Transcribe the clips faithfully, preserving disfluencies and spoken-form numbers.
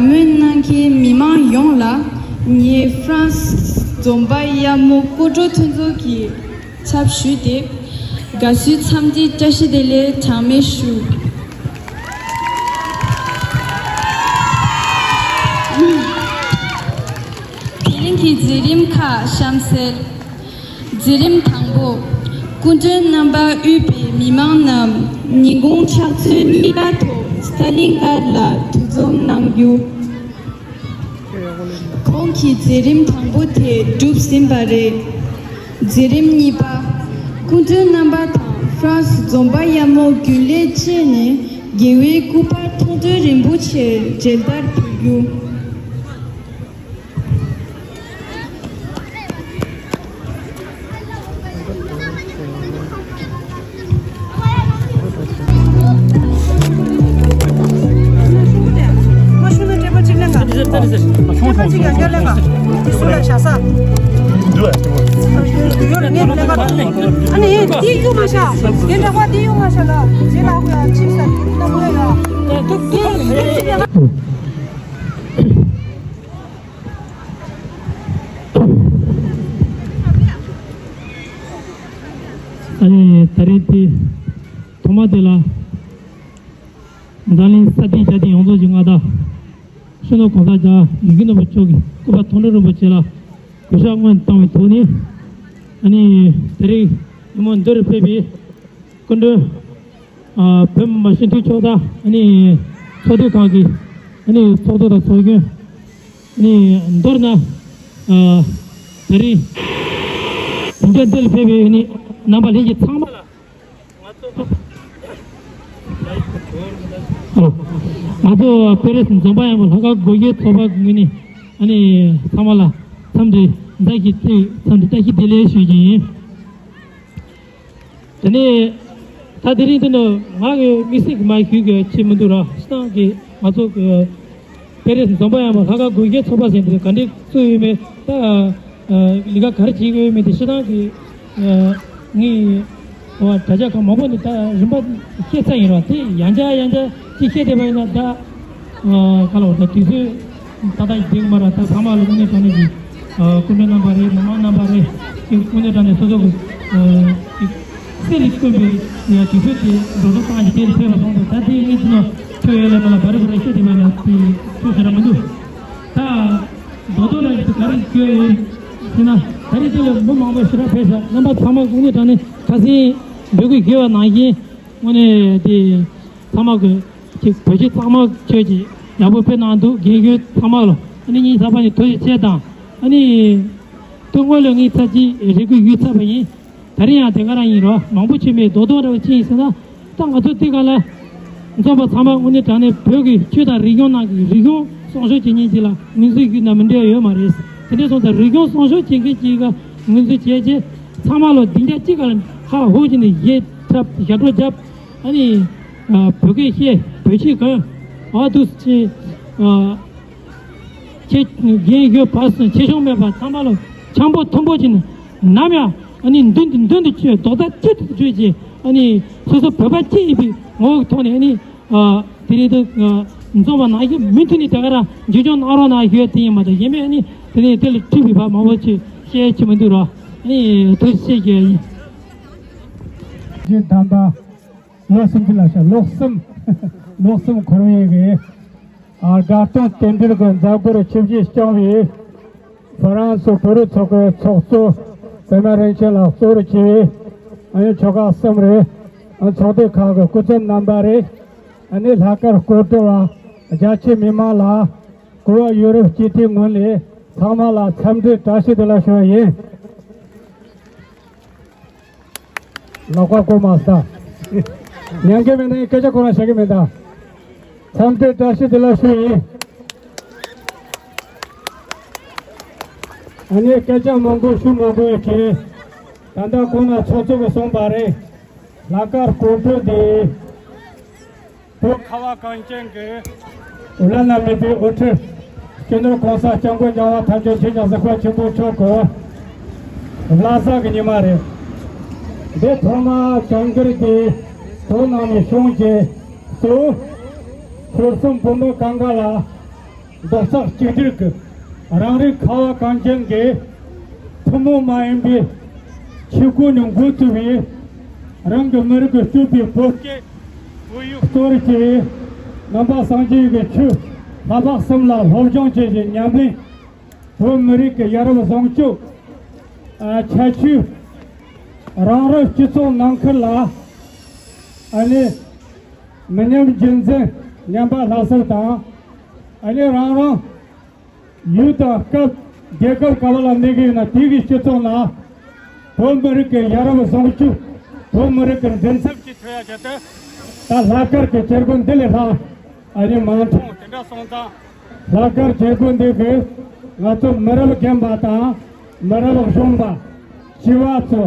མོལ་གནང་མཁན་མི་མང་ཡོངས་ལ་ངས་ཧྥ་རན་སི་འཛོམས་པ་ཡག་མོ་སྐུ་དྲག་མཐུན་ཚོགས་ཀྱི་ཚབ་ཞུས་ཏེ། དགའ་བསུའི་འཚམས་འདྲི་བཀྲ་ཤིས་བདེ་ལེགས་གྲངས་མེད་ཞུ། དེ་རིང་གི་མཛད་རིམ་ཁག་གཤམ་གསལ། མཛད་རིམ་དང་པོ། སྐུ་མགྲོན་རྣམ་པ་དབུས་པའི་མི་མང་རྣམས་ཉིན་གུང་ཕྱག་ཚོད་གཉིས་པ་ཐོག་སྟ་ལིང་ཨར་ལ་འདུ་འཛོམས་གནང་རྒྱུ། ཁོང་གི་མཛད་རིམ་དང་པོ་དེ་གྲུབ་ཟིན་པ་རེད། མཛད་རིམ་གཉིས་པ། སྐུ་མགྲོན་རྣམ་པ་དང་ཧྥ་རན་སི་འཛོམས་པ་ཡག་མོ་རྒྱུན་ལས་བཅས་ནས་རྒྱལ་བའི་སྐུ་པར་མཐོང་གྲོལ་རིན་པོ་ཆེར་མཇལ་དར་ཕུལ་རྒྱུ། ཨ་ནི་དེ་གཡུག་མ་ཤག་དེ་འདྲ་བ་དེ་གཡུག་མ་ཤག་ལ་རྗེས་ལ་ཧུ་ཡ་ཅིག་ས་ན་ཧུ་ཡ་ཡ། ཨ་ནི་ད་རེས་དེ་ཐོག་མ་དེ་ལ་འཛམ་གླིང་ས་སྟེང་བརྒྱ་སྟེང་ཡོངས་རྫོགས་ཀྱི་མངའ་བདག་སྤྱི་ནོར་༸གོང་ས་༸རྒྱལ་བ་ཡིད་བཞིན་ནོར་བུ་མཆོག་གི་སྐུ་པར་མཐོང་གྲོལ་རིན་པོ་ཆེ་ལ་གུས་ཕྱག་སྔོན་བཏང་བའི་ཐོག་ནས། ཨ་ནི་དེ་རིང་ཉིན་མོ་འདིར་ཕེབས་པའི་སྐུ་མགྲོན། ཨ། བོད་མི་མང་སྤྱི་འཐུས་ཚོགས་གཙོ། ཨ་ནི་ཚོགས་སྡེ་ཁག་གི་ཨ་ནི་ཚོགས་གཙོ་དང་ཚོགས་གཞོན། ཨ་ནི་མདོར་ན། ཨ། དེ་རིང་དེང་སྐབས་འདིར་ཕེབས་པའི་ཨ་ནི་རྣམ་པ་ལྷན་རྒྱས་ཚང་མ་ལ། ང་ཚོ་ང་ཚོ་པེ་རེ་སི་འཛོམས་པ་ཡག་མོ་ལྷག་དཀར་སྒོར་གཞས་ཚོགས་པ་གི་ངོས་ནས་ཨ་ནི་ཚང་མ་ལ་འཚམས་འདྲི་བཀྲ་ཤིས་བདེ་ལེགས། འཚམས་འདྲི་བཀྲ་ཤིས་བདེ་ལེགས་ཞུ་རྒྱུ་ཡིན། དེ་ནས་ད་དེ་རིང་འདི་ནི་ང་གི་དམིགས་བསལ་གྱི་མ་ཞུ་གི་ཆེད་མི་འདུག་ར། སྤྱིར་བཏང་གི་ང་ཚོ་གི་པེ་རེ་སི་འཛོམས་པ་ཡག་མོ་ལྷག་དཀར་སྒོར་གཞས་ཚོགས་པ་ཟེར་འདི་ག་འདྲས་བཙུགས་ཡོད་མེད། ད་ལས་ཀ་ག་རེ་བྱེད་ཀྱི་ཡོད་མེད་དེ་སྤྱིར་བཏང་གི་ངས་དྲ་རྒྱ་ཁག་མང་པོ་ནས་ད་རིམ་པ་བཤད་ཚར་ཡིན་ར། དེ་ཡང་བསྐྱར་ཡང་བསྐྱར་ཅིག་བཤད་བསྡད་པ་ཡིན་ན་ད། ཨ། ག་ལ་བ་ད་དུས་ཚོད་ཏག་ཏག་ཡིན་མ་རེད། ད་ཚང་མ་ལ་དངོས་གནས་དྲང་གནས་ཀྱི་ཨ། སྐུ་མགྲོན་རྣམ་པ་རེད། མི་མང་རྣམ་པ་རེད། ཀྱི་དངོས་གནས་དྲང་གནས་སོ་སོ་གི་ཨ། ཀྱི་གསེར་རིགས་བསྐོན་པའི་དུས་ཚོད་དེ་འགྲོ་སོང་བཏང་གི་དེར་ཕེབས་པ་སོང་དུས། ད་དེ་ངས་ཅི་ནོ་ཐོས་ཡོད་ལ་མ་ལ་བ་རི་བ་རི་བཤད་དེ་མ་ཡིན་ན་དེ་ཐོས་ཟེར་ར་མི་འདུག་ད་རྡོག་རྡོག་ལ་ཡིན་དུས་ག་རེ་བརྗོད་ཡིན་ཟེར་ན། ད་རེས་དེ་ལ་མི་མང་པོ་ཞེ་དྲག་ཕེབས་ཤག་རྣམ་པ་ཚང་མ་དངོས་གནས་དྲང་གནས་ཁ་སང་འབོད་སྐུལ་ཞུས་པ་ནང་བཞིན་དངོས་གནས་དེ། ཚང་མ་གི་ཅིག་བོད་ཆས་གཙང་མ་ཁྱོད་ཀྱིས་ཡག་པོ་ཕུལ་གནང་འདུག་རྒན་གཞོན་ཚང་མ་ལ་ཨ་ནི་སྙིང་ཐག་པ་ནས་ཐུགས་རྗེ་ཆེ་དང་། ཨ་ནི་དོན་དངོས་ལ་ངས་ཚར་གཅིག་རེ་སྐུལ་ཞུས་ཚར་བ་ཡིན། ད་རིང་ཡང་དེ་ག་རང་ཡིན་རོགས། མང་པོ་ཆེ་མེད། རྡོག་རྡོག་འདྲ་བོ་ཅི་ཡིན་ཟེར་ན། ད་ང་ཚོ་དེ་ག་ལ་འཛོམས་པ་ཚང་མ་དངོས་གནས་དྲང་གནས་བོད་ཀྱི་ཆོས་དང་རིག་གཞུང་ནང་གི་རིག་གཞུང་སྲུང་སྐྱོབ་བྱེད་མཁན་ཅིག་ལ་ངོས་འཛིན་ཞུས་ན་མི་འགྲིག་ཡ་ཡོད་མ་རེད། དེ་འདྲ་སོང་ཙང་རིག་གཞུང་སྲུང་སྐྱོབ་བྱེད་མཁན་ཅིག་ག་ངོས་འཛིན་བྱས་རྗེས་ཚང་མ་ལ་སྡིངས་ཆ་གཅིག་ག་ལ་ཧ་ཧུ་བྱས་ནས་གཞས་འཁྲབ་ཞབས་བྲོ་བརྒྱབ། ཨ་ནི་ཨ། བོད་སྐད་བཤད། བོད་ཆས་གོན། ཨ་འདུག་སེ་བྱས། ཨ། ཁྱེད་རྒན་གཞོན་བར་གསུམ་ཆེ་ཆུང་མེད་པར་ཚང་མ་ལ་འཆམ་པོ་མཐུན་པོ་བྱས་ནས་ནམ་ཡང་ཨ་ནི་མདུན་དུ་མདུན་དུ་བསྐྱོད། རྡོག་རྩ་གཅིག་ཏུ་བསྐྱོད་ཅིག་ཨ་ནི་སོ་སོ་བོད་པ་གཅིག་ཡིན་པའི་ངོ་བོའི་ཐོག་ནས་ཨ་ནི་ཨ། དེ་རིང་དུ་ཨ། འཛོམས་པ་ནང་བཞིན་མུ་མཐུད་ནས་དེ་ག་རང་མཇལ་འཕྲད་གནང་རོགས་གནང་ཞུ་ཡ་དེ་ཡིན་མ་གཏོགས། གཞན་མིན་ཨ་ནི་དེ་ནས་དེ་ལ་འཁྲིས་པའི་བར་མང་པོ་ཅིག་བཤད་ཡ་ཅིག་མི་འདུག་རོགས། ཨ་ནི་ཐུགས་རྗེ་ཆེ་ཞུ་ཡ་ཡིན། རྗེ་དམ་པ། ལོ་གསུམ་གྱི་ལ་ཤ་ལོ་གསུམ། ལོ་གསུམ་འཁོར་བའི་གི། ཨ། དགའ་སྟོན་རྟེན་འབྲེལ་གྱི་མཛད་སྒོར་ཆིབས་བསྒྱུར་བསྐྱངས་པའི་ཧྥ་རན་སི་བོད་རིགས་ཚོགས་པའི་ཚོགས་གཙོ་པད་མ་རིན་ཆེན་ལགས་གཙོ་བོར་གྱུར་པའི་ཨ་ནི་ཆོལ་ཁ་གསུམ་རེད། ཨ། ཚོགས་སྡེ་ཁག་གི་སྐུ་ཚབ་རྣམ་པ་རེད། ཨ་ནི་ལྷག་དཀར་སྐུ་དྲག་པ་རྒྱ་ཆེ་མི་མང་ལ་གུས་པ་ཡུན་རིང་སྤྱི་འཐུས་ངོས་ནས་ཚང་མ་ལ་འཚམས་འདྲི་བཀྲ་ཤིས་བདེ་ལེགས་ཞུ་བ་ཡིན། ལག་པ་བསྐོར་མ་ཟ། ཉན་གི་མེད་ན་སྐད་ཆ་ཁོ་རང་བཤད་གི་མེད་ད། འཚམས་འདྲི་བཀྲ་ཤིས་བདེ་ལེགས་ཞུ་ཡིན། ཨ་ནི་སྐད་ཆ་མང་པོ་ཞུ་མ་དགོས་ཀྱི། ད་ལྟ་གོང་ན་ཚོགས་གཙོ་གིས་གསུངས་པ་རེད། ལྷག་དཀར་སྐུ་དྲག་འདི། བོད་ཁ་བ་གངས་ཅན་གྱི་བླ་ན་མེད་པའི་དབུ་ཁྲིད། སྤྱི་ནོར་༸གོང་ས་༸སྐྱབས་མགོན་རྒྱལ་བ་ཐམས་ཅད་མཁྱེན་ཅིང་གཟིགས་པ་ཆེན་པོ་མཆོག་གི་བླ་གཟའ་གི་ཉི་མ་རེད། འདི་ཐོག་མར་བྱ་འགུལ་འདི་བོད་ནང་ནས་བྱུང་རྗེས་སུ། ཆོལ་གསུམ་བོད་མི་གང་ག་ལ་ རྡོག་རྩ་གཅིག་སྒྲིལ་གྱིས་རང་རིགས་ཁ་བ་གངས་ཅན་གྱི་ཐུན་མོང་མ་ཡིན་པའི་ཆོས་སྒོ་ནས་འགོ་བཙུགས་པའི་རང་གི་མི་རིགས་ཀྱི་སྤྱོད་པའི་བོད་སྐད་བོད་ཡིག་གཙོ་བོར་བྱས་པའི་ནང་པ་སངས་རྒྱས་ཀྱི་ཆོས་ལྷ་བྲག་གསུམ་ལ་སློབ་སྦྱོང་བྱེད་བཞིན་ཉམས་ལེན། བོད་མི་རིགས་ཀྱི་ཡ་རབས་བཟང་སྤྱོད་ཨ་ཁྱད་ཆོས། རང་རང་སྤྱི་ཚོགས་ནང་ཁུལ་ལ་ཨ་ནི་མི་ཉམས་རྒྱུན་འཛིན་ཉམས་པ་སླར་གསོ་དང་། ཨ་ནི་རང་རང་ཡུལ་དང་སྐབས་རྒྱལ་ཁབ་ག་བ་ལ་གནས་ཀྱི་ཡོད་ན་དེ་གི་སྤྱི་ཚོགས་ནང་བོད་མི་རིགས་ཀྱི་ཡ་རབས་བཟང་སྤྱོད། བོད་མི་རིགས་ཀྱི་མགྲིན་ཚབ་ཅིག་ཐོན་ཡ་ཆེད་དུ་ད་ལྷག་དཀར་གྱི་བྱེད་སྒོ་འདི་ལས་ལྷག་ཨ་ནི་མ་མཐོང་། དེ་འདྲ་སོང་ཙང་། ལྷག་དཀར་བྱེད་སྒོ་འདི་གིས་ང་ཚོ་མི་རབས་རྒན་པ་དང་མི་རབས་གཞོན་པ་སྤྱི་བ་ཚོ་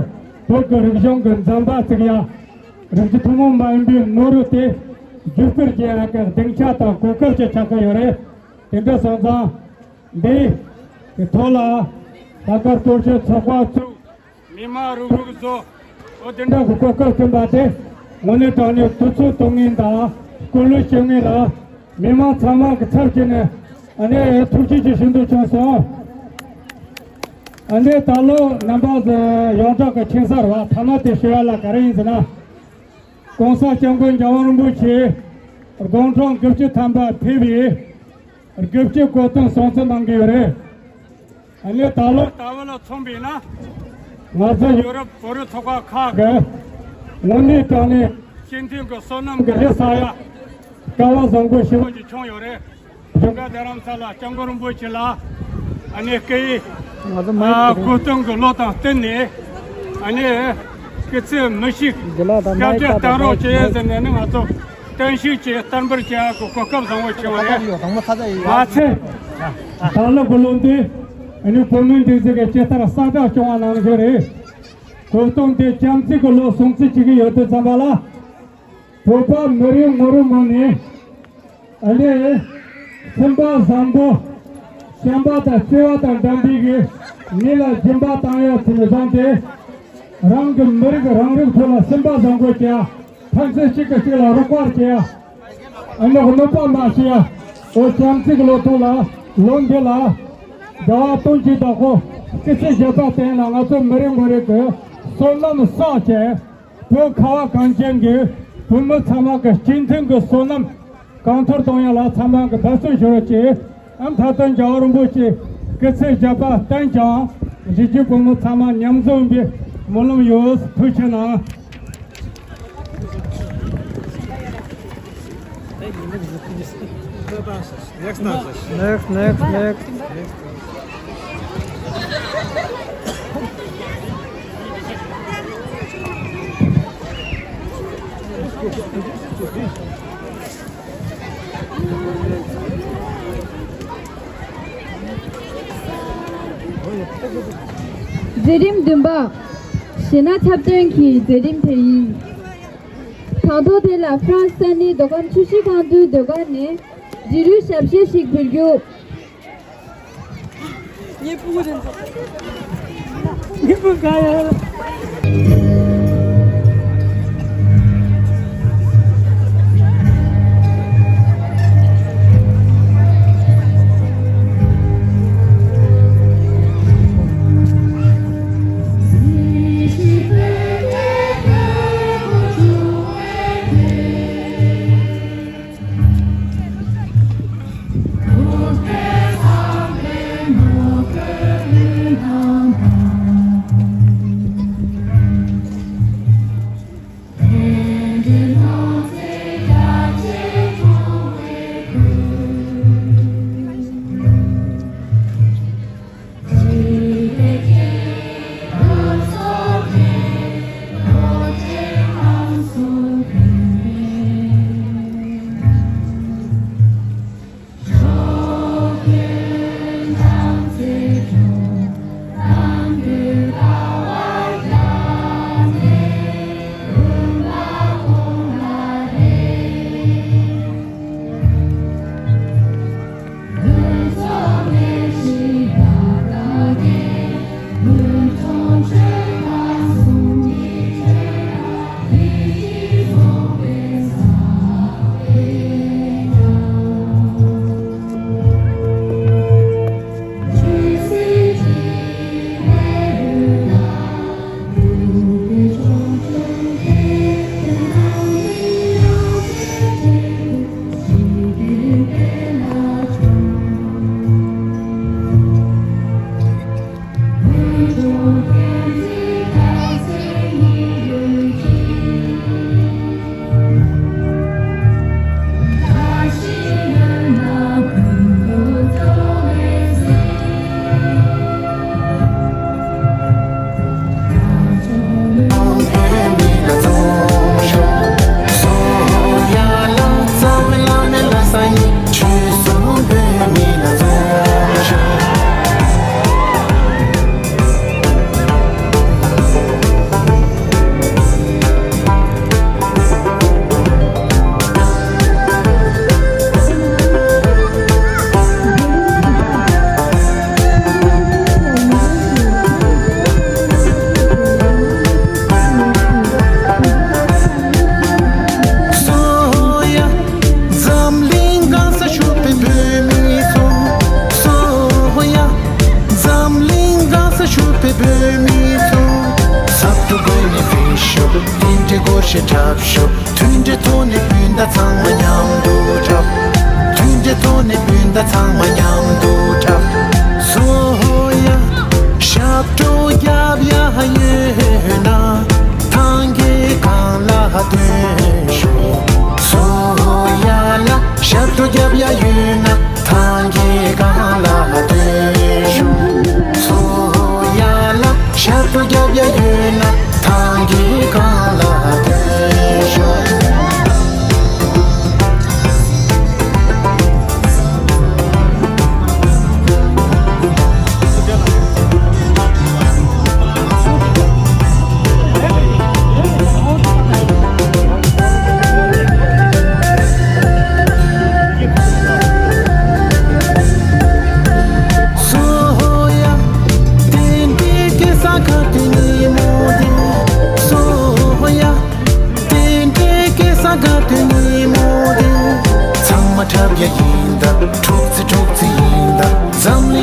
བོད་ཀྱི་རིག་གཞུང་གི་འཛམ་བུ་གླིང་ཡ་རིགས་ཀྱི་ཐུན་མོང་མ་ཡིན་པའི་ནོར་བུ་དེ་བརྒྱུད་སྤེལ་བྱེད་ཡག་གི་སྡིངས་ཆ་དང་གོ་སྐབས་ཅིག་ཆགས་ཀྱི་ཡོད་རེད། དེ་འདྲ་སོང་ཙང་འདི་གི་ཐོག་ལ་ལྷག་དཀར་སྟོབས་ཆེན་ཚོགས་པ་ཚོས། མི་མང་རུག་རུག་བཟོ། འོ་དེ་འདྲ་གི་གོ་སྐབས་བསྐྲུན་པ་དེ་དངོས་གནས་དྲང་གནས་དུས་ཚོད་གཏོང་མཁན་དང་སྐུ་ལུས་སྤྱོད་མཁན་ལ་མི་མང་ཚང་མ་གི་ཚབ་བྱས་ནས་ཨ་ནི་ཐུགས་རྗེ་ཆེ་ཞུ་འདོད་བྱུང་སོང་། ཨ་ནི་ད་ལོ་རྣམ་པ་ཚོ་ཡོངས་གྲགས་ཀྱི་ཆིང་ས་རེད་བ། ཐ་མ་དེ་ཞུ་ཡ་ལ་ག་རེ་ཡིན་ཟེར་ན། ༸གོང་ས་༸སྐྱབས་མགོན་རྒྱལ་བ་རིན་པོ་ཆེ་དགུང་གྲངས་དགུ་བཅུ་ཐམ་པ་ཕེབས་པའི་དགུ་བཅུ་གོ་བདུན་སྲུང་བརྩི་གནང་གི་ཡོད་རེད། ཨ་ནི་ད་ལོ་ཟླ་བ་ལ་མཚོན་པས་ན། ང་ཚོ་ཡོ་རོབ་བོད་རིགས་ཚོགས་པ་ཁག་གིས་དངོས་གནས་དྲང་གནས་སྤྱི་མཐུན་གྱི་བསོད་ནམས་ཀྱི་རི་སག་ཡ་སྐལ་བ་བཟང་པོ་ཞེ་པོ་ཅིག་བྱུང་ཡོད་རེད། ལྷོ་ཁ་རྡ་རམ་ས་ལ་༸སྐྱབས་མགོན་རིན་པོ་ཆེ་ལ་ཨ་ནི་སྐུའི་ང་ཚོ་མ་ཡིན་ཨ་སྐུ་གདུང་གི་བློ་དང་བསྟུན་ནས་ཨ་ནི་སྐུ་ཚེ་མི་ཤིགས་དགེ་ལགས་དང་སྐྱབས་རྗེ་བསྟན་རོགས་བྱེད་ཟེར་ནས་ནི་ང་ཚོ་བརྟན་བཞུགས་ཀྱི་བསྟན་འབུལ་བྱེད་ཡག་གི་གོ་སྐབས་བཟང་བོ་བྱུང་བ་རེད། མ་ཚད། ད་ལོ་གི་ལོ་འདི་ཨ་ནི་བོད་མིའི་སྒྲིག་འཛུགས་ཀྱི་ཇི་ལྟར་གསལ་བསྒྲགས་བྱུང་བ་ནང་བཞིན་རེད། གོ་སྟོན་དེ་བྱམས་བརྩེ་གི་ལོ་སྲུང་བརྩི་བྱེད་ཀྱི་ཡོད་དུས་ཙམ་པ་ལ། བོད་པ་མི་རེ་ངོ་རེ་ངོས་ནས་ཨ་ནི་སེམས་པ་བཟང་པོ། བྱམས་པ་དང་བརྩེ་བ་དང་ལྡན་པའི་གི་མི་ལ་སྦྱིན་པ་བཏང་ཡ་དེ་ནས་བཟུང་སྟེ། རང་གི་མི་རིགས་རང་རིགས་ཐོག་ལ་སེམས་པ་བཟང་པོ་བྱེད་ཡ། ཕན་ཚུན་གཅིག་གིས་གཅིག་ལ་རོགས་པ་བྱེད་ཡ། ཨ་ནི་གནོད་པ་མ་བྱེད་ཡ། འོ་བྱམས་བརྩེ་གི་ལོ་ཐོག་ལ་ལོ་འདི་ལ་ཟླ་བ་སྟོང་གཅིག་དང་པོ་སྐུ་ཚེ་ཞབས་པད་བརྟན་ལ་ང་ཚོ་མི་རེ་ངོ་རེ་གི་བསོད་ནམས་བསགས་བྱས། བོད་ཁ་བ་གངས་ཅན་གྱི་བོད་མི་ཚང་མ་གི་སྤྱི་མཐུན་གྱི་བསོད་ནམས་གང་ཐོར་གཏོང་ཡ་ལ་ཚང་མ་གི་འབད་བརྩོན་ཞུ་རོགས་གྱིས། ཨ་མཐའ་དོན་རྒྱལ་བ་རིན་པོ་ཆེ་སྐུ་ཚེ་ཞབས་པད་བརྟན་ཅིང་གཞིས་བྱེས་བོད་མི་ཚང་མ་མཉམ་འཛོམས་པའི་སྨོན་ལམ་ཡོད། ཐུགས་རྗེ་གནང་། Next, next, next, next. མཛད་རིམ་བདུན་པ། གཞས་སྣ་འཁྲབ་སྟོན་གྱི་མཛད་རིམ་དེ་ཡིན། དང་ཐོག་དེ་ལ་ཧྥ་རན་སི་ས་གནས་མདོ་ཁམས་ཆུ་བཞི་སྒང་དྲུག་ཟློས་གར་ནས་འབྲི་རུའི་ཞབས་གཞས་ཤིག་འབུལ་རྒྱུ། ངའི་སྤུ་གུ་དེ་ཚོ། ངའི་སྤུ་གུ་ག་ཡོད།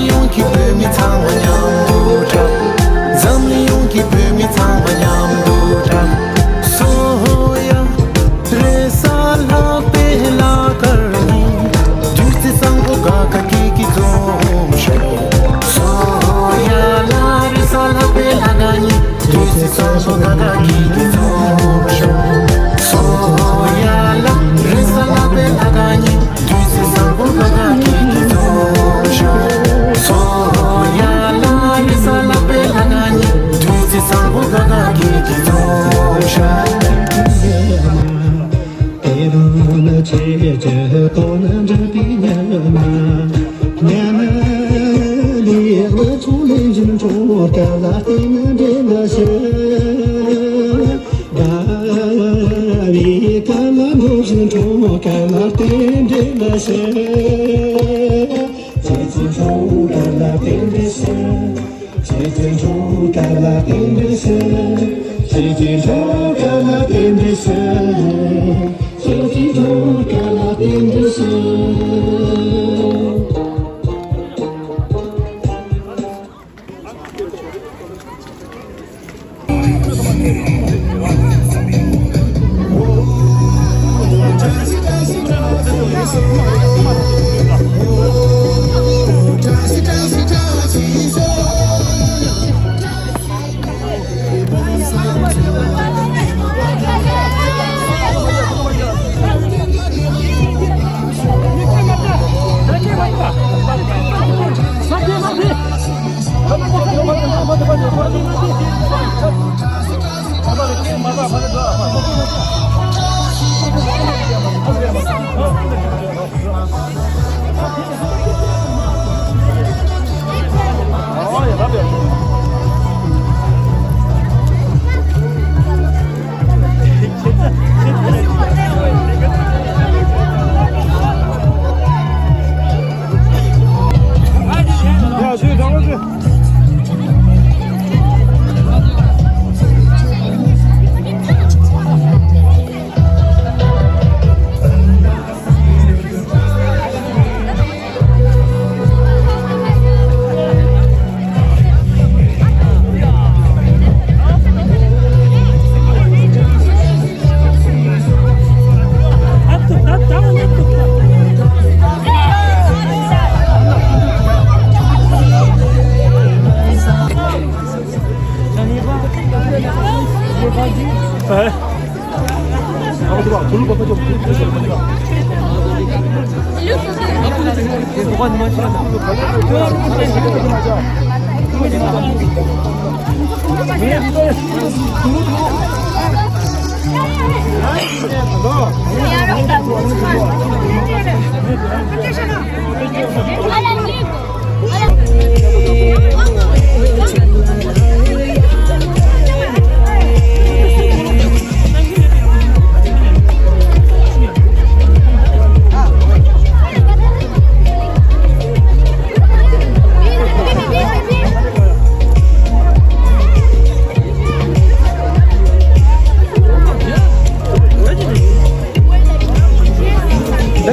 ཡོངས་ཀྱི་བོད་མི་ཚང་མ་མཉམ་དུ་འཁྲབ། འཛམ་གླིང་ཡོངས་ཀྱི་བོད་མི་ཚང་མ་མཉམ་དུ་འཁྲབ། སོ་ཡ། རེས་གཟའ་ལྷག་པའི་ལྷ་དཀར་ཉིན། བདུད་རྩི་བཟང་པོ་དགའ་དགའ་སྐྱིད་སྐྱིད་འཛོམས་ཤོག་སོ་ཡ་ལ། རེས་གཟའ་ལྷག་པའི་ལྷ་དཀར་ཉིན། བདུད་རྩི་བཟང་པོ་དགའ་དགའ་སྐྱིད་སྐྱིད་འཛོམས་ཤོག་སོ་ཡ་ལ། རེས་གཟའ་ལྷག་པའི་ལྷ་དཀར་ཉིན། བདུད་རྩི་བཟང་པོ་དགའ་དགའ་སྐྱིད་སྐྱིད་འཛོམས་ཤོག་སོ་ཡ་ལ། རེས་གཟའ་ལྷག་པའི་ལྷ་དཀར་ཉིན། བདུད་རྩི་བཟང་པོ་དགའ་དགའ་སྐྱིད་སྐྱིད་འཛོམས་ཤོག་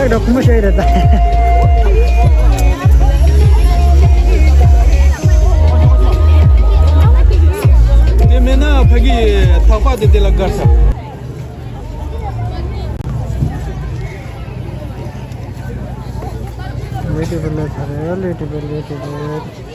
ད་ཁོ་མོ་ཤེས་རེད་ད། དེ་མེད་ན་ཕ་གི་ཐག་པ་དེ་དེ་ལ་དགར་ས། Wait a minute, wait a minute, wait a minute.